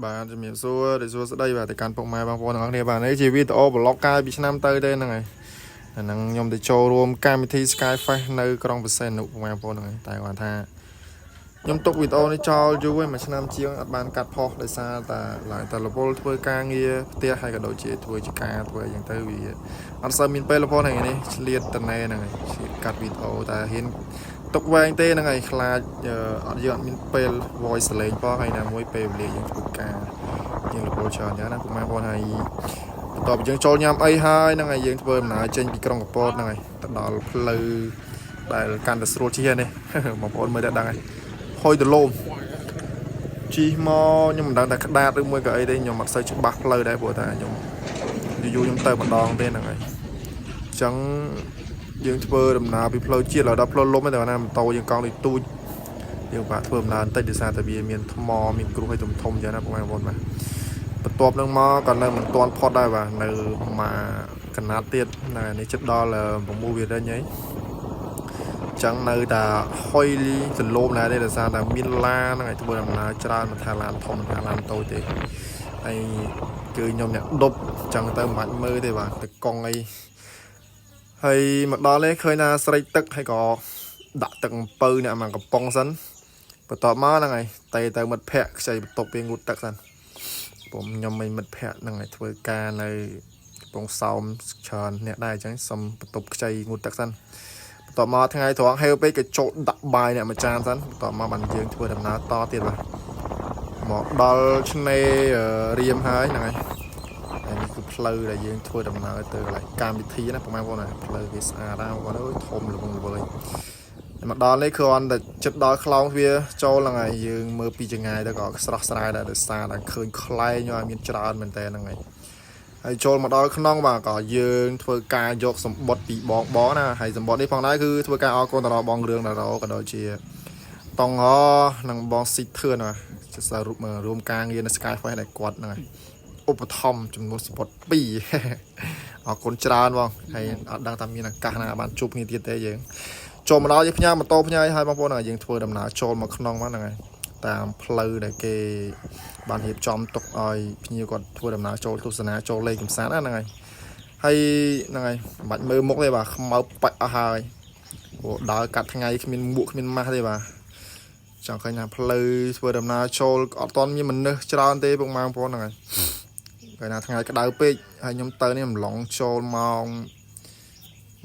បាទជំរាបសួរដែលសួស្តីបាទទៅកាន់ពុកម៉ែបងប្អូនទាំងអស់គ្នាបាទនេះជាវីដេអូ vlog កាលពីឆ្នាំទៅទេហ្នឹងហើយអាហ្នឹងខ្ញុំទៅចូលរួមកម្មវិធី Sky Fest នៅក្រុងបរសេនុពុកម៉ែបងប្អូនហ្នឹងហើយតែគាត់ថាខ្ញុំទុកវីដេអូនេះចោលយូរហើយមួយឆ្នាំជាងអត់បានកាត់ផុសដោយសារតែឡើងតែរវល់ធ្វើការងារផ្ទះហើយក៏ដូចជាធ្វើជាការធ្វើអីចឹងទៅវាអត់សូវមានពេលរហូតហ្នឹងនេះឆ្លៀតតណែហ្នឹងហើយឆ្លៀតកាត់វីដេអូតែហ៊ាន ទុកវែងទេហ្នឹងហើយខ្លាចអត់យើងអត់មានពេល voice សលេងផងហើយណាមួយពេលវេលាយើងធ្វើការយើងរវល់ច្រើនចឹងណាពុកម៉ែបងប្អូនហើយបន្ទាប់ពីយើងចូលញ៉ាំអីហើយហ្នឹងហើយយើងធ្វើដំណើរចេញពីក្រុងកពតហ្នឹងហើយទៅដល់ផ្លូវដែលកាន់តែស្រួលជិះហើយនេះ បងប្អូនមើលតែដឹងហើយហុយដលំជិះមកខ្ញុំមិនដឹងថាក្តាតឬមួយក៏អីទេខ្ញុំអត់សូវច្បាស់ផ្លូវដែរព្រោះថាខ្ញុំយូរៗខ្ញុំទៅម្ដងទេហ្នឹងហើយអញ្ចឹង យើងធ្វើដំណើរពីផ្លូវជាតិដល់ផ្លូវលំតែណាម៉ូតូយើងកង់ដូចទូចយើងបាក់ធ្វើដំណើរបន្តិចដោយសារតែវាមានថ្មមានគ្រោះឲ្យធំធំចឹងណាបងប្អូនបាទបន្ទាប់នឹងមកក៏នៅមិនទាន់ផុតដែរបាទនៅមកកណាត់ទៀតណានេះចិត្តដល់6វារិញហើយចឹងនៅតែហុយសលោមដែរទេដោយសារតែមានឡានហ្នឹងឲ្យធ្វើដំណើរច្រើនមិនថាឡានធំមិនថាឡានតូចទេហើយគឺខ្ញុំអ្នកដប់ចឹងទៅមិនបាច់មើលទេបាទទៅកង់អី ហើយមកដល់នេះឃើញថាស្រេកទឹកហើយក៏ដាក់ទឹកអំពៅអ្នកមកកំប៉ុងសិនបន្ទាប់មកហ្នឹងហើយតេទៅមិត្តភ័ក្តិខ្ចីបន្ទប់វាងូតទឹកសិនពុំខ្ញុំមិនមិត្តភ័ក្តិហ្នឹងហើយធ្វើការនៅកំពង់សោមច្រើនអ្នកដែរអញ្ចឹងសុំបន្ទប់ខ្ចីងូតទឹកសិនបន្ទាប់មកថ្ងៃត្រង់ហេវពេកក៏ចូលដាក់បាយអ្នកមួយចានសិនបន្ទាប់មកបានយើងធ្វើដំណើរតទៀតបាទមកដល់ឆ្នេររៀមហើយហ្នឹងហើយ ហើយនេះគឺផ្លូវដែលយើងធ្វើដំណើរទៅកន្លែងកម្មវិធីណាបងប្អូនណាផ្លូវវាស្អាតណាស់បងប្អូនអើយធំល្វឹងល្វើយហើយមកដល់នេះគឺអន់តែចិត្តដល់ខ្លោងវាចូលហ្នឹងហើយយើងមើលពីចងាយទៅក៏ស្រស់ស្រាយដែរដោយសារតែឃើញខ្លែងហើយមានច្រើនមែនតើហ្នឹងហើយហើយចូលមកដល់ក្នុងបាទក៏យើងធ្វើការយកសម្បត្តិពីបងបងណាហើយសម្បត្តិនេះផងដែរគឺធ្វើការអរគុណទៅដល់បងរឿងដារ៉ូក៏ដូចជាតងហនិងបងស៊ីធឿនណាជាសរុបមករួមការងារនៅ Sky Fest ដែលគាត់ហ្នឹងហើយ ឧបត្ថម្ភចំនួនស្ពត2 អរគុណច្រើនបងហើយអត់ដឹងថាមានឱកាសណាបានជួបគ្នាទៀតទេយើងចូលមកដល់យើងផ្ញើម៉ូតូផ្ញើឲ្យបងប្អូនយើងធ្វើដំណើរចូលមកក្នុងមកហ្នឹងហើយតាមផ្លូវដែលគេបានរៀបចំទុកឲ្យភ្ញៀវគាត់ធ្វើដំណើរចូលទស្សនាចូលលេងកម្សាន្តហ្នឹងហើយហើយហ្នឹងហើយមិនបាច់មើលមុខទេបាទខ្មៅបាច់អស់ហើយព្រោះដើរកាត់ថ្ងៃគ្មានមួកគ្មានម៉ាស់ទេបាទចង់ឃើញថាផ្លូវធ្វើដំណើរចូលអត់ទាន់មានមនុស្សច្រើនទេពុកម៉ែបងប្អូនហ្នឹងហើយ កាលណាថ្ងៃក្តៅពេកហើយខ្ញុំទៅនេះអំឡុងចូលម៉ោង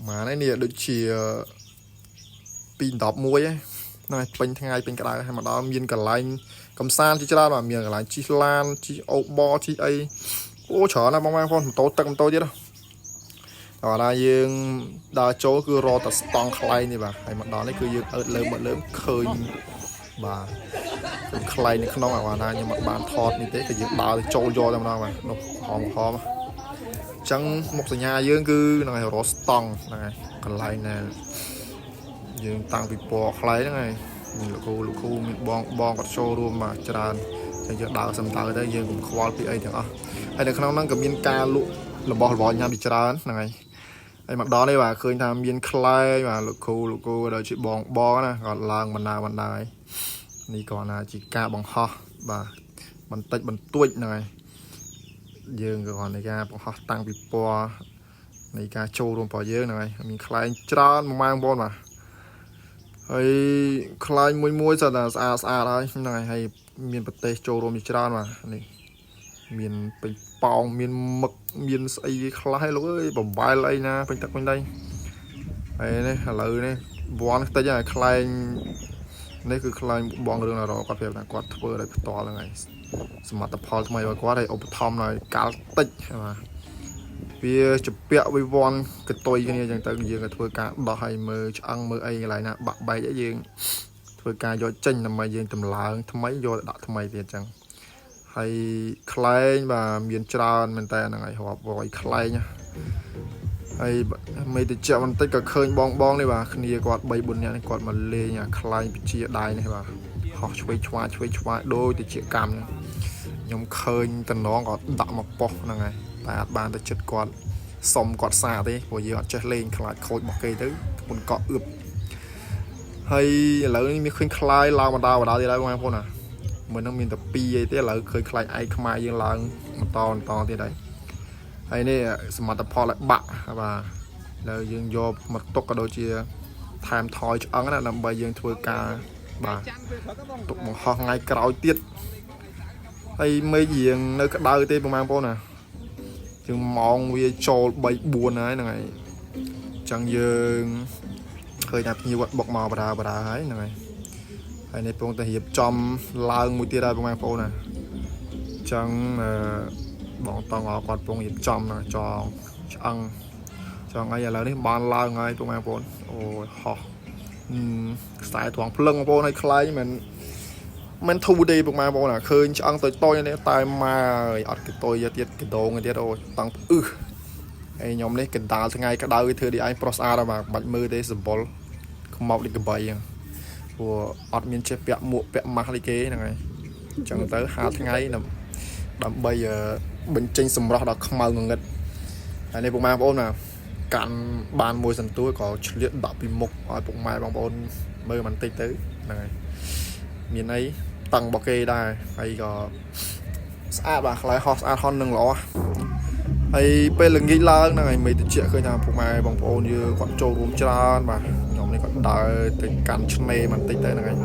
ម៉ាននេះដូចជា2:11ហ្នឹងហើយពេញថ្ងៃពេញក្តៅហើយមកដល់មានកន្លែងកំសាន្តជាច្រើនបាទមានកន្លែងជិះឡានជិះអូបជិះអីអូច្រើនណាស់បងប្អូនម៉ូតូទឹកម៉ូតូទៀតដល់ណាយើងដើរចូលគឺរកតែស្តង់ខ្លែងនេះបាទហើយមកដល់នេះគឺយើងអើតលើមកលើឃើញបាទ ខ្លែងនៅក្នុងអាណាខ្ញុំអត់បានថតនេះទេគឺយើងដើរទៅចូលយកតែម្ដងបាទនោះហមហមអញ្ចឹងមុខសញ្ញាយើងគឺហ្នឹងហើយរកស្តង់ហ្នឹងហើយកន្លែងណាយើងតាំងពីពណ៌ខ្លែងហ្នឹងហើយមានលោកគ្រូលោកគ្រូមានបងបងគាត់ចូលរួមមកច្រើនអញ្ចឹងយើងដើរសំដៅទៅយើងកុំខ្វល់ពីអីទាំងអស់ហើយនៅក្នុងហ្នឹងក៏មានការលក់របស់របរញ៉ាំជាច្រើនហ្នឹងហើយហើយមកដល់នេះបាទឃើញថាមានខ្លែងបាទលោកគ្រូលោកគ្រូក៏ដូចជាបងបងណាគាត់ឡើងបណ្ដាបណ្ដាហើយ នេះក៏ណាជាការបង្ហោះបាទបន្តិចបន្តួចហ្នឹងហើយយើងក៏គ្រាន់តែការបង្ហោះតាំងពីពណ៌នៃការចូលរួមរបស់យើងហ្នឹងហើយមានខ្លែងច្រើនមួយម៉ែបងប្អូនបាទហើយខ្លែងមួយមួយសុទ្ធតែស្អាតស្អាតហើយហ្នឹងហើយហើយមានប្រទេសចូលរួមជាច្រើនបាទនេះមានពេញប៉ោងមានមឹកមានស្អីខ្លះហើយលោកអើយបំបែលអីណាពេញទឹកពេញដីហើយនេះឥឡូវនេះវ័នខ្ទេចហើយខ្លែង នេះគឺខ្លាញ់បងរឿងរគាត់ប្រាប់ថាគាត់ធ្វើដោយផ្ទាល់ហ្នឹងហើយសមិទ្ធផលថ្មីរបស់គាត់ហើយឧបត្ថម្ភដោយកាល់តិចបាទវាជពាក់វិវ័នកតុយគ្នាអញ្ចឹងទៅយើងក៏ធ្វើការដោះឲ្យមើលឆ្អឹងមើលអីកន្លែងណាបាក់បែកអីយើងធ្វើការយកចេញដើម្បីយើងតម្លើងថ្មីយកទៅដាក់ថ្មីទៀតអញ្ចឹងហើយខ្លែងបាទមានច្រើនមែនតើហ្នឹងហើយរាប់រយខ្លែងណា ហើយមេតិចបន្តិចក៏ឃើញបងបងនេះបាទគ្នាគាត់3 4នាក់នេះគាត់មកលេងអាខ្លែងពជាដៃនេះបាទហោះឆ្វេងឆ្វាយឆ្វេងឆ្វាយដូចតិចកម្មហ្នឹងខ្ញុំឃើញតំណងក៏ដាក់មកប៉ុស្ហ្នឹងហើយតែអត់បានទៅចិត្តគាត់សុំគាត់សាទេព្រោះយើងអត់ចេះលេងខ្លាចខូចរបស់គេទៅធ្ងន់កក់អឿបហើយឥឡូវនេះមានឃើញខ្លាយឡើងបណ្ដាបណ្ដាទៀតហើយបងប្អូនណា មួយហ្នឹងមានតែ2អីទេឥឡូវឃើញខ្លាចឯកខ្មែរយើងឡើងបន្តបន្តទៀតហើយហើយនេះសមិទ្ធផលឲ្យបាក់បាទឥឡូវយើងយកមកទុកក៏ដូចជាថែមថយឆ្អឹងណាដើម្បីយើងធ្វើការបាទទុកបង្ហោះថ្ងៃក្រោយទៀតហើយមេឃរៀងនៅក្តៅទេបងប្អូនណាជាងម៉ោងវាចូល3 4ហើយហ្នឹងហើយអញ្ចឹងយើងឃើញថាភ្ញៀវគាត់បុកមកបដាបដាហើយហ្នឹងហើយហើយនេះពងតែរៀបចំឡើងមួយទៀតហើយបងប្អូនណាអញ្ចឹងអឺបងតង់គាត់ពងរៀបចំណាចងឆ្អឹងចងអីឥឡូវនេះបានឡើងហើយបងប្អូនអូយហោះខ្សែត្រង់ភ្លឹងបងប្អូនឲ្យខ្លែងមិនមិនធូរទេពុកម៉ែបងប្អូនអាឃើញឆ្អឹងតូចតូចនេះតែម៉ែអើយអត់កតុយទៀតកដងទៀតអូតង់ផ្អឹសហើយខ្ញុំនេះកណ្ដាលថ្ងៃក្តៅគេធ្វើឌីឯងប្រុសស្អាតហើយបាទបាច់មើលទេសម្បុរខ្មោចដូចកបីហ្នឹងព្រោះអត់មានចេះពាក់មួកពាក់ម៉ាស់ដូចគេហ្នឹងហើយអញ្ចឹងទៅហាលថ្ងៃដើម្បីបញ្ចេញសម្រស់ដល់ខ្មៅងងឹតហើយនេះពុកម៉ែបងប្អូនណាកាន់បានមួយសន្ទួក៏ឆ្លៀតដាក់ពីមុខឲ្យពុកម៉ែបងប្អូនមើលបន្តិចទៅហ្នឹងហើយមានអីតឹងរបស់គេដែរហើយក៏ស្អាតបាទខ្លាយហោះស្អាតហន់នឹងល្អហើយពេលល្ងាចឡើងហ្នឹងហើយមេតិចឃើញថាពុកម៉ែបងប្អូនយើងគាត់ចូលរួមច្រើនបាទខ្ញុំនេះគាត់ដើរទៅកាន់ឆ្នេរបន្តិចទៅហ្នឹងហើយ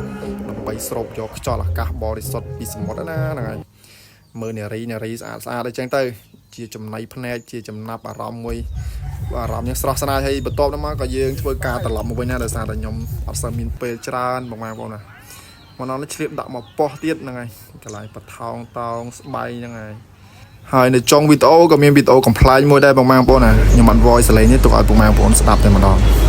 ដើម្បីស្រូបយកខ្យល់អាកាសបរិសុទ្ធពីសមុទ្រណាហ្នឹងហើយមើលនារីនារីស្អាតស្អាតអីចឹងទៅជាចំណៃភ្នែកជាចំណាប់អារម្មណ៍មួយអារម្មណ៍យើងស្រស់ស្រាយហើយបន្ទាប់នោះមកក៏យើងធ្វើការត្រឡប់មកវិញណាដោយសារតែខ្ញុំអត់សូវមានពេលច្រើនបងប្អូនណាមកដល់នេះឆ្លៀតដាក់មកប៉ុស្តិ៍ទៀតហ្នឹងហើយកន្លែងបថោងតោងស្បៃហ្នឹងហើយហើយនៅចុងវីដេអូក៏មានវីដេអូកំប្លែងមួយដែរបងប្អូនណាខ្ញុំអត់ voice សលេងនេះទុកឲ្យបងប្អូនស្ដាប់តែម្ដង។